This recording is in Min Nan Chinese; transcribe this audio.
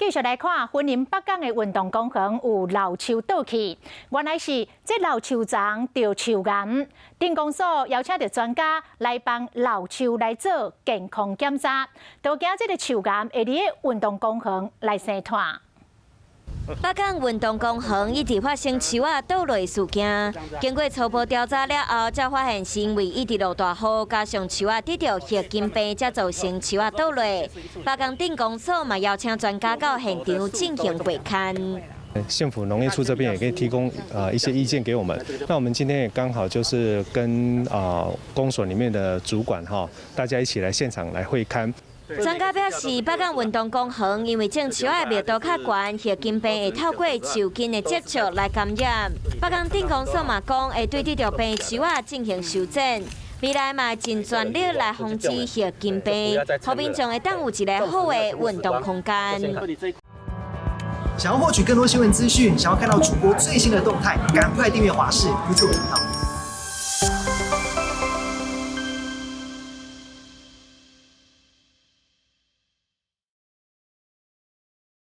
繼續來看，雲林北港的運動公園有老樹倒去，原來是這老樹叢著樹癌。鎮公所邀請著專家來幫老樹來做健康檢查，都驚這個樹癌會佇運動公園來生湠。北港運動公園一直發生樹仔倒落事件，經過初步調查了後，才發現是因為一直落大雨，加上樹仔得著褐根病，才造成樹仔倒落。北港鎮公所嘛邀請專家到現場進行會勘。縣府農業處這邊也可以提供一些意見給我們。那我們今天也剛好就是跟公所裡面的主管哈，大家一起來現場來會勘。專家表示，北港運動公園因為種樹仔密度較懸，褐根病會透過樹根的接觸來感染。北港鎮公所嘛講，會對得著病樹仔進行修剪，未來嘛盡全力來防止褐根病，予民眾會當有一个好的運動空間。想要獲取更多新聞資訊，想要看到主播最新的動態，趕快訂閱華視 YouTube 頻道。